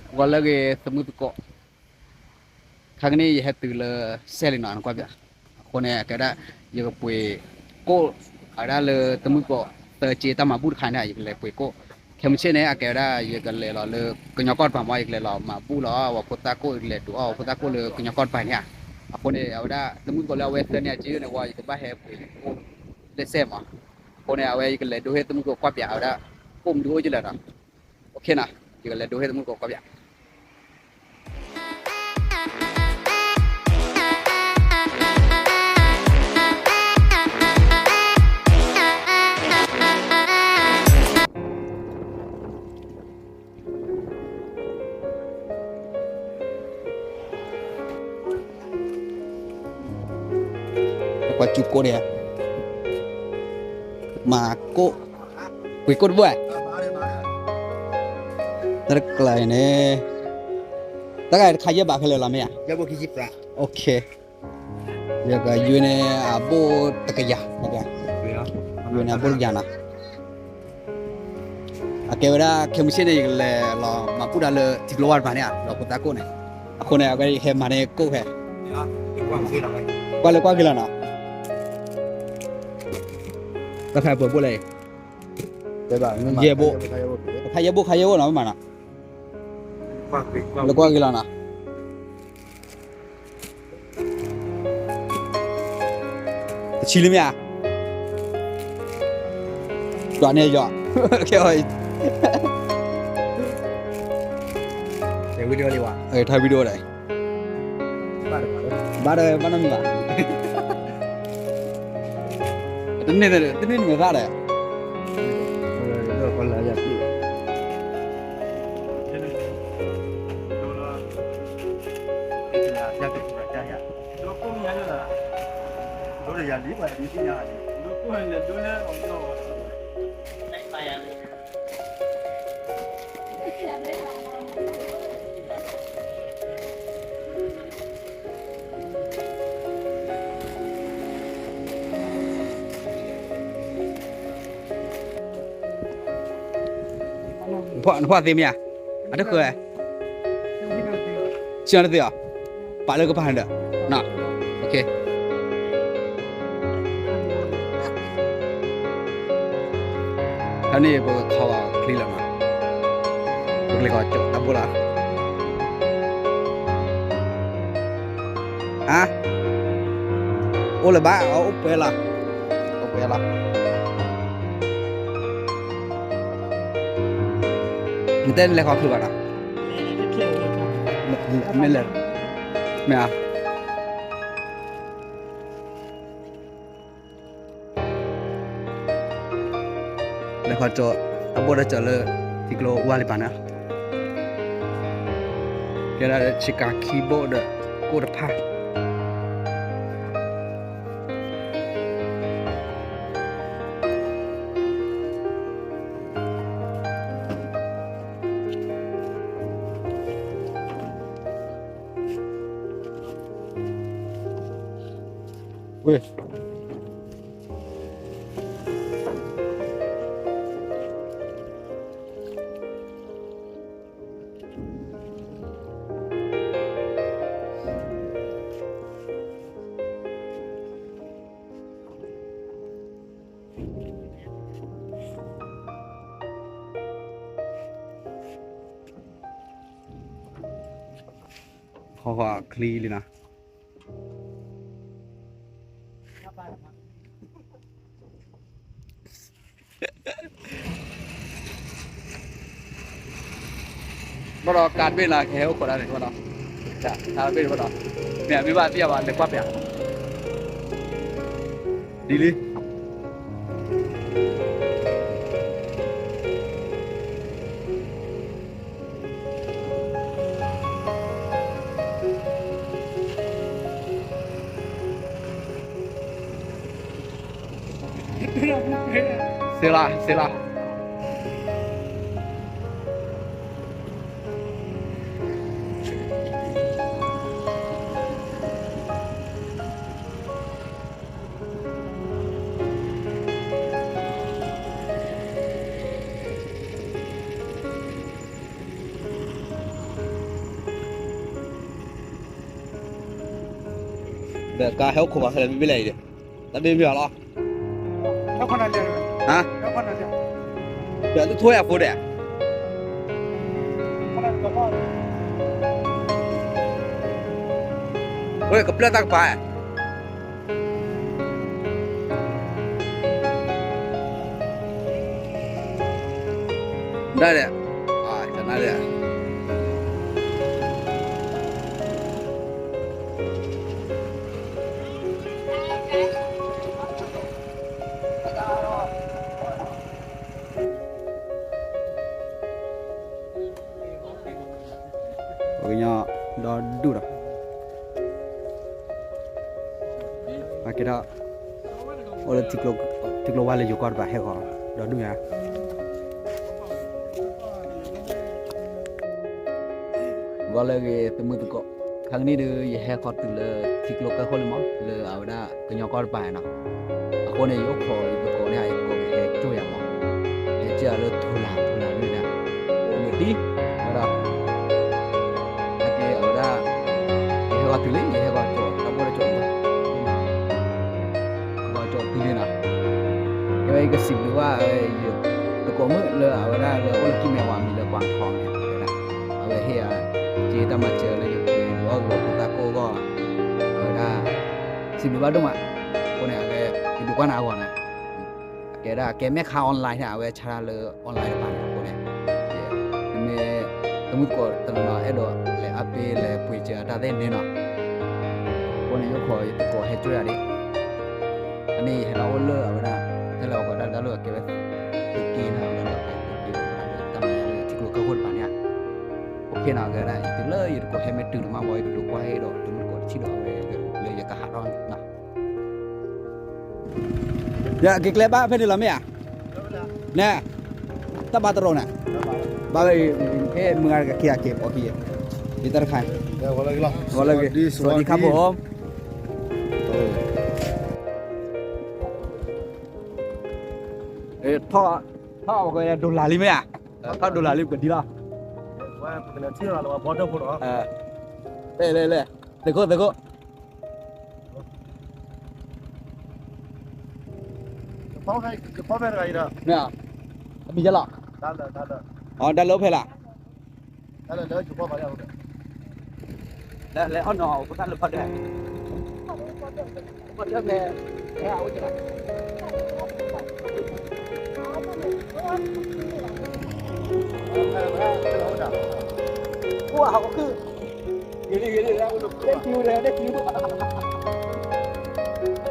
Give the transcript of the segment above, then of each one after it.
ဂီၤလၢအဂ့ၤ သမုၢ်သကိး, ခါကနံၣ် ယဟဲတုၤလၢစဲလံနီၤ, နကွၢ်ပၠး. အဃိန့ၣ် အကဲဝဲဒၣ် ယကပှ့ၤကိၣ် အဝဲဒၣ်လၢသမုၢ်သကိး သၢကၠ့တၢ်မၤဘူၣ်တခါန့ၣ် ယကလဲၤပှ့ၤကိၣ်. ခဲမုၢ်ဆ့ၣ်န့ၣ် အကဲဝဲဒၣ် ယကလဲၤလီၤလၢကညီကီၢ်တပၤမး, ယကလဲၤလီၤမၤဘူၣ်လီၤ ပှၤဖိသၣ်ကိၣ်, ယကလဲၤဒုးအီၣ်ပှၤဖိသၣ်ကိၣ်လၢကညီကီၢ်တပၤန့ၣ်ဧါ. အဃိန့ၣ် အဝဲဒၣ်သမုၢ်သကိးလၢအဝဲသၢန့ၢ်အကၠ့န့ၣ်ဝံၤ ယကဘၣ်ဟဲပှ့ၤကိၣ်လၢစဲမး. အဃိန့ၣ် အဝဲယကလဲၤဒိဟ့ၣ်သမုၢ်သကိးကွၢ်ပၠး အဝဲဒၣ်ကိၣ်မနုၤအိၣ်ကလဲၣ်နီၤ. အဃိန့ၣ် ယကလဲၤဒိဟ့ၣ်သမုၢ်သကိးကွၢ်ပၠး. ကွၢ်စူၢ်ကိၣ်ဒံး, မၤကိၣ်, ပှ့ၤကိၣ်တဘိဧါ. တၢ်တကျါအံၤန့ၣ် တၢ်ဂၤတခါယဲၢ်ဘးခဲလၢာ်လီၤမ့ၢ်ဧါ. ယဲၢ်ဘိခံဆံသၢ. ယကယွၤန့ၣ်အဘိၣ်တကယၤ, ယွၤန့ၣ်အဘိၣ်တကယၤနီၤ. အကဲဝဲဒၣ်ခဲမုၢ်ဆ့ၣ်န့ၣ် ယကလဲၤလီၤမၤဘူၣ်တၢ်လၢထံကျိဝါတပၤန့ၣ်ဧါ, ဒီးဖိသၣ်ကိၣ်န့ၣ်. အဃိန့ၣ် အဝဲဟဲမၤန့ၢ်ကိၣ်ဖဲ ကွၢ်လၢကွၢ်က့ၤလီၤနီၤ. တၢ်ခါပှဲၤဘိၣ်လဲၣ်, ယဲၢ်ဘိၣ်, တခါယဲၢ်ဘိၣ် ခါယဲၢ်ဘိၣ်နီၤ မ့ၢ်မးနီၤ. လၢကွၢ်က့ၤလီၤနီၤ. တဆံလံမ့ၢ်ဧါ, ဒွးန့ၢ်ယီၤ, ကဲအီၤ, ထါဝံၤဒိၣ်ဒီး, ဘၣ်ဒီးဘၣ်နီတမံၤဘၣ်, တန့ၢ်တမံၤဘၣ်ဒီး နဖှီၣ်သ့မ့ၢ်ဧါ, အတဃၢၤ, ဆံၣ်နီၤတသ့အီၤ, ပာ်လၢကပၤဒီး, တၢ်န့ၣ်ပကခီချံလီၤမး, ပကလဲၤခီကၠိတၢ်ဘိၣ်လီၤ. အါ, အိၣ်လၢၤဘၣ်, အိၣ်ပှဲၤလီၤ, အိၣ်ပှဲၤလီၤ. နတဲနလဲၤခီချုးဘၣ်နီၤ, မ့ၢ်လဲၤ, မ့ၢ်ဧါ. လဲၤခီကၠိ တၢ်ဘိၣ်တၢ်ကၠိလၢထံကျိဝါလံပၤန့ၣ်, ကဲဒၣ်ဆ့ကၤခံဘိၣ်ဒီးကိၣ်တဖၣ်. ဝ့ၢ် ခီဃီချံလံနီၤ. ဘၣ်ဒီးကးတဘ့ၣ်လၢကဟဲအိၣ်ခိးဒၣ်န့ၣ်ဘၣ်ဒီး, ကးတဘ့ၣ်ဘၣ်ဒီး, မ့ၢ်မ့ၢ်ဘၣ်သ့ၣ်ညါဘၣ် လဲၤကွၢ်ပၠး, ဒ်လံ. စ့လီၤ, စ့လီၤ. ဒီးကါဟဲအိၣ်ခိးပှၤဖဲလဲၣ်မ့ၢ်ဘ့ၣ်လဲၣ်အံၤဒီး, တၢ်ဘ့ၣ်မ့ၢ်အီၤလီၤ, ဟါ, ဒီးတထိၣ်ယၤဖိဒဲး, ဝဲကပျၢ်တၢ်ကပၤ ဒၣ်လဲၣ်, ကနၣ်လဲၣ်, ပှၤကညီဒီဒူၣ်ဒီး, အကဲဒၣ်, အိၣ်လၢ ထံကျိဝါလၢယိၤကီၢ်တပၤဟဲဃီၤဒီဒူၣ်ညါ ဘၣ်လၢဂ့ၤ သုးမုၢ်သကိး, ခါကနံၣ်ဒုး ယဟဲဃီၤတုၤလၢထံကျိကၢၢ်ခိၣ်လံမး လၢအဝဲဒၣ်ကညီကီၢ်တပၤနီၤ, အဃိန့ၣ် ယအိၣ်ခိးယသကိးန့ၣ် ယသကိးကဟဲကၠိၢ်ယၤမး, ဟဲကၠိၢ်ယၤလၢထူလၢ်ထူလၢ်ဒုးဒၣ်, အိၣ်မ့ၢ်ဒ်, ဝဲဒၣ် အကဲအဝဲဒၣ်, ယဟဲဃီၤတုၤလံ ယဟဲဃီၤကၠိၢ်တၢ်ဘိၣ်တၢ်ကၠိၢ် ကီၢ်ကၠီၣ်သူလ့ၤနီၤ, ကဲဝဲယကစံးဘျုးဘၣ်ဝဲ ယသကိးမုၣ်လၢအဝဲဒၣ်လၢအိၣ်လၢကံၢ်မဲဝၤမံၤလၢပှၤထီန့ၣ်, အဝဲဟ့ၣ်ယၤ, က့တၢ်မၤစၢၤလၢယပှ့ၤဘၣ်ဂီၤဖိသၣ်ကိၢ်ဂီၢ်, အဝဲဒၣ်, စံးဘျုးဘၣ်ဒိၣ်မး, အဃိန့ၣ် အဝဲ, ယဒုးကွၢ်နၤအဂီၢ်န့ၣ် အကဲဒၣ်ကဲမဲာ်ခါ online န့ၣ် အဝဲဆါတၢ်လၢ online တပၤန့ၣ်အဃိန့ၣ်, မ့ၢ်, တမုၢ်သကိးတနီၤနီၤအဲၣ်ဒိးလဲၤအါပ့လဲၤပှ့ၤစၢၤအတၢ်သ့ၣ်န့ၣ်နီၤ, အဃိန့ၣ် ယအိၣ်ခိးယသကိးဟဲကၠိၢ်ယၤဒၣ်, အန့ၣ်ယဟဲလီၤအိၣ်လၢအဝဲဒၣ်, ထဲလၢအဝဲဒၣ်တၢ်လၢအကဲဝဲ, သုးက့န့ၣ် အဝဲဒၣ်လၢအကဲသုးက့န့ၣ် တၢ်မၤယၤလၢထံကျိကၢၢ်ခိၣ်တပၤန့ၣ်ဧါ, အိၣ်ခ့နီၤ အကဲဒၣ် တုၤလၢယသကိးဟဲမ့ၢ်တုၤတမးဘၣ် ယကဒုးကွၢ်ဟ့ၣ်ဒီး တမုၢ်သကိးတထံၣ်ဒီးအဝဲ, လၢယကဟးထီၣ်န့ၣ် ယက့ၤကျဲဘၣ်ဖဲန့ၣ်လီၤမ့ၢ်ဧါ, နဲ, တၢ်ဘါတရိးန့ၣ်, ဘၣ်ဝဲ, ဟဲမုၢ်ဂၤတက့ၢ်အက့ၤပိာ်ခံ, ယတၢ်တခါ, ဂီၤလၢဂ့ၤ, စဝၤဒံခါဖိ, ထီၣ်, ထီၣ်အဝဲဒိးလၢ်လံမ့ၢ်ဧါ, ထီၣ်ဒိးလၢ်လံပကဒံလီၤ, လဲၤလဲၤလဲၤ, သုးခိၣ်သုးခိၣ် မ့ၢ်, အမံၤယဲလီၤ, အီ တၢ်လၢအိၣ်ဖဲလၢ်, လဲၤအီၣ်နီၤ ဖိသၣ်လၢ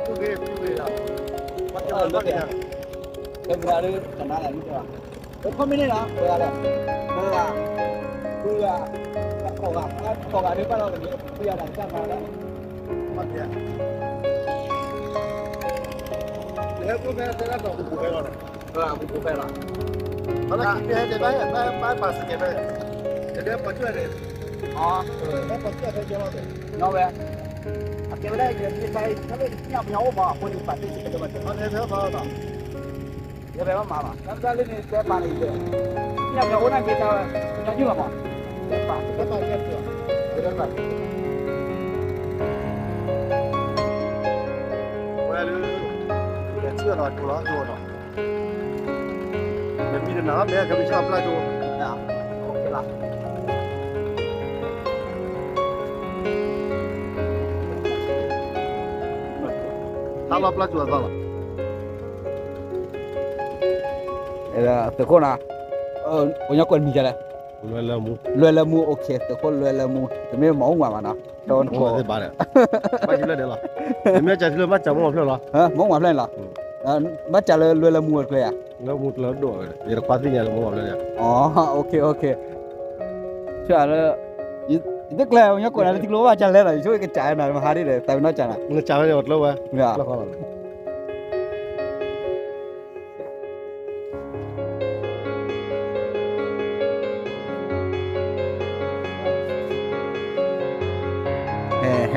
ဖီဒဲး, ဖီဒဲးမဲ, အိၣ်ဟးကခုၣ်, ဂ့ၤလံဂ့ၤလံ, လၢမုၢ်ဂၤလၢကနါလၢမုၢ်ဂၤ, ပခီမ့ၢ်န့ၣ်နီၤ ပှၤဂၤလဲၣ်, ပှၤဂၤ, ပှၤဂၤ, ပှၤဂၤ, ပှၤဂၤဒ်ဘၣ်လီၤကန့ၣ် ပှၤဂၤတၢ်မၤလၢ, ဟဲကိၣ်ဖဲတဲဒၣ်ဒီးပပူၤဖဲလီၤန့ၣ်, ပပူၤဖဲလီၤ, ဘၣ်ဘၣ်ပာ်စကဲဖဲ, တဲပှၤကၠိၣ်န့ၣ်, အဝဲ, အကဲဝဲဒၣ်ယဲ ပှၤကၠိၣ်ဖဲ ပှၤအိၣ်မးအဃိန့ၣ် ပာ်တ့ၢ်စကဲဖဲ, ယဖဲဘၣ်မၤဘၣ် တၢ်မတၤလၢန့ၣ် တဲပာ်န့ၣ်ယဲ, ပှၤကၠိၣ်အိၣ်န့ၣ်က့ၤတၢ်, ပှၤကၠိၣ်လီၤမး, တဲပာ်, တဲပာ်, တဲပာ်, ဝဲလၢ, လဲၤထံၣ်အီၤဒီးကၠိလီၤကၠိဒီး, မ့ၢ်မံတနၤလီၤ မ့ၢ်ကမံဆၣ်ပျၢ်ကၠိ, တၢ်လီၤပျၢ်ကၠိအသီလီၤ. သုးခိၣ်နီၤ, ပှၤကညီကွဲးမံၤဒ်လဲၣ်, လွဲလၢမူ, လွဲလၢမူ okay သုးခိၣ်လွဲလၢမူ, တမ့ၢ်မၤအိၣ်မးဘၣ်နီၤ, ဘၣ်ကၠိလၢဒဲးလီၤ, မ့ၢ်ကၠိလၢဘၣ်ကၠိမ့ၢ်မၤဖျၢၣ်လီၤ, မ့ၢ်မၤဖျၢၣ်န့ၣ်လီၤ, ဘၣ်ကၠိလၢလွဲလၢမူအကျဲဧါ, လၢမူကျဲဒိၣ်, ယတခွါသ့ၣ်ညါလၢမ့ၢ်မၤဖျၢၣ်န့ၣ်, okay okay, ဆိလၢ, ယတကျဲၤ ပှၤကညီကွဲးနၤလၢထံကျိဘၣ်ကၠိလဲၣ်လီၤ, ယဆိကစးနၤ မဟါဒ်ဒီးသးဝံၤနီၢ်ကၠးနၤ, နကစးဝဲန့ၣ် အကျိဝဲ, ဟ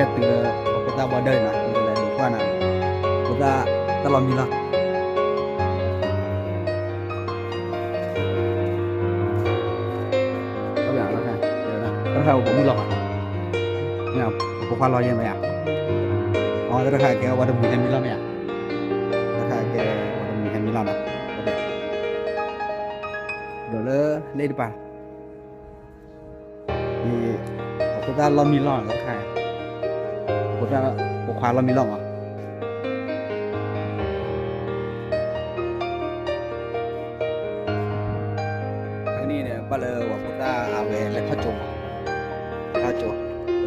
ဲတုၤလၢ ဖိသၣ်ဘီဒၢန့ၣ်နီၤ, လဲၤဒိးကွၢ်နၤ, ဖိသၣ်တၢ်လီၤမံၤလီၤ. တၢ်တခါ ပပိာ်မုၣ်လီၤ, ပပိာ်ခွါလီၤယဲၢ်မ့ၢ်ဧါ, ပ အဝဲတခါကဲဝဲတမုၢ်ဟဲမံလီၤမ့ၢ်ဧါ, တခါကဲဝဲတမုၢ်ဟဲမံလီၤနီၤ, ဒိးလၢလ့တပၤ အဖိသၣ်လီၢ်မံလီၢ်နီၤတခါ, အဖိသၣ်ပိာ်ခွါလီၢ်မံလီၢ်မး, အန့ၣ်န့ၣ် ဘၣ်လၢပှၤဖိသၣ်အဝဲလဲၤထီၣ်ကၠိမး, ထီၣ်ကၠိ,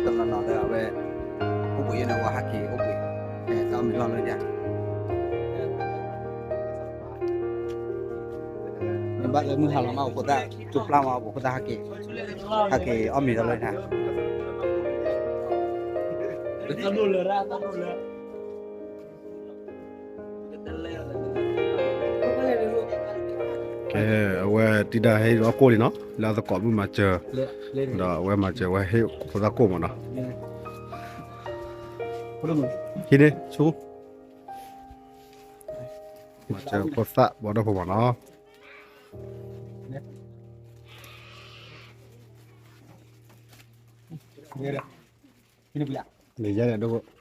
တနီၤနီၤလၢအဝဲ အိၣ်ဘှံးယဲၢ်န့ၣ် ဝဲဟးက့ၤအိၣ်ဘှံး, တၢ်အီၣ်မံၤလီၢ်လၢယၤ မ့ၢ်ဘၣ်လၢမုၢ်ဟါလီၤမး ပှၤဖိသၣ်ကၠိပျၢ်မး ပှၤဖိသၣ်ဟးက့ၤ, ဟးက့ၤအီၣ်မ့ၤဒီးလၢညါ ကဲ အဝဲတံၤဒါဟဲအီၣ်ကိၣ်လံနီၤ လၢအသကိးမုၣ်မၤစၢၤ, ဒီးအဝဲမၤစၢၤဝဲဟ့ၣ်ဖိသၣ်ကိၣ်မးနီၤ, ဟံးန့ၢ်ဆူ မၤစၢၤဖိသၣ်ဘီဒီဖိမးနီၤ, န့ၣ်ယဲဒၣ်ဒိၣ် စီၤစဘၣ်ကၠီလၢကစၢၢ်လၢတီတၢ်လၢကစၢၢ်တဖၣ် ပက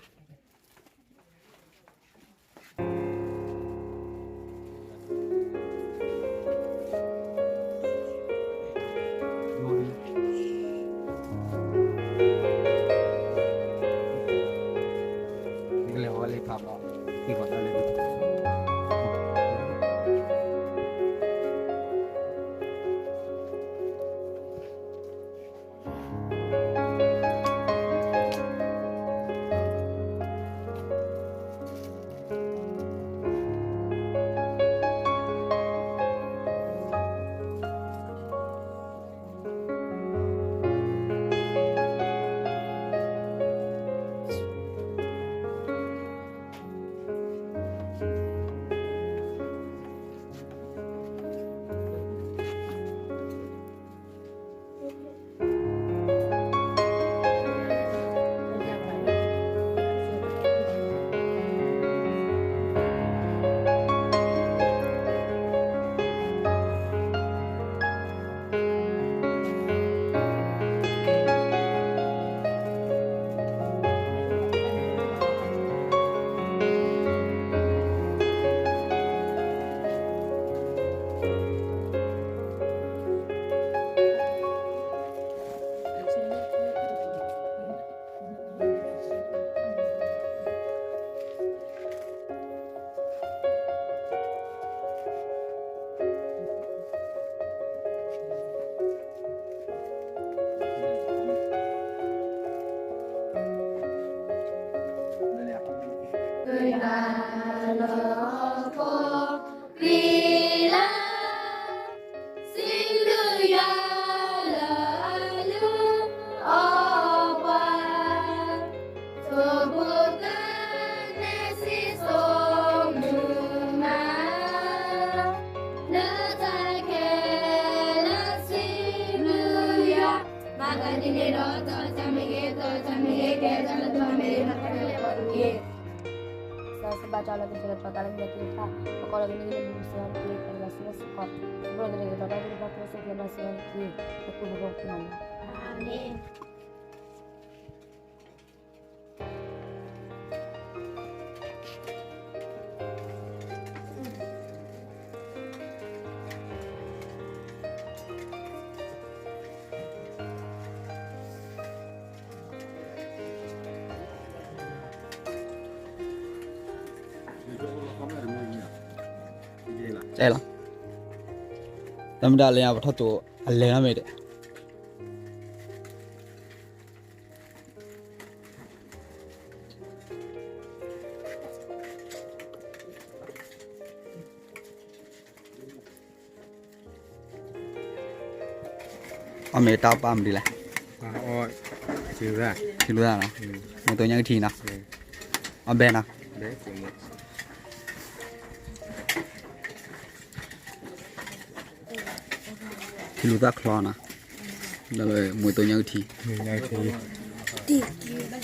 ိးလီၤကန့ၢ်က့ၤလၢမုၢ်စ့ၢ်ကီးတက့ၢ် ပှၤလၢစံးလၢစ့ၢ်ကီး စံးဘျုးလီၤက့ၤဒီးတၢ်သ့ၣ်တဖၣ် ကျိၣ်စ့ၢ်ကီးဘၣ်စ့ၢ်ကီးတက့ၢ် အဃိပကိးပနၢ်လီၤ အၤမ့ၣ်. အဲလီၤ, တၢ်မ့ၢ်တၢ်လၢညါ ပထီၣ်ကၠိအလဲၤနီတမံၤဒီး အီၣ်မ့ၤတၢ်အီၣ်ပာ်မနုၤလဲၣ်, ထံလူၤတၢ်နီၤ, မ့ၢ်တိၢ်ညါကထံနီၤ, အီၣ်ဘဲနီၤ, ထံလူၤတၢ်ချီနီၤ, ဒီးမ့ၢ်တိၢ်ညါကထံ, မ့ၢ်တိၢ်ညါကထံ,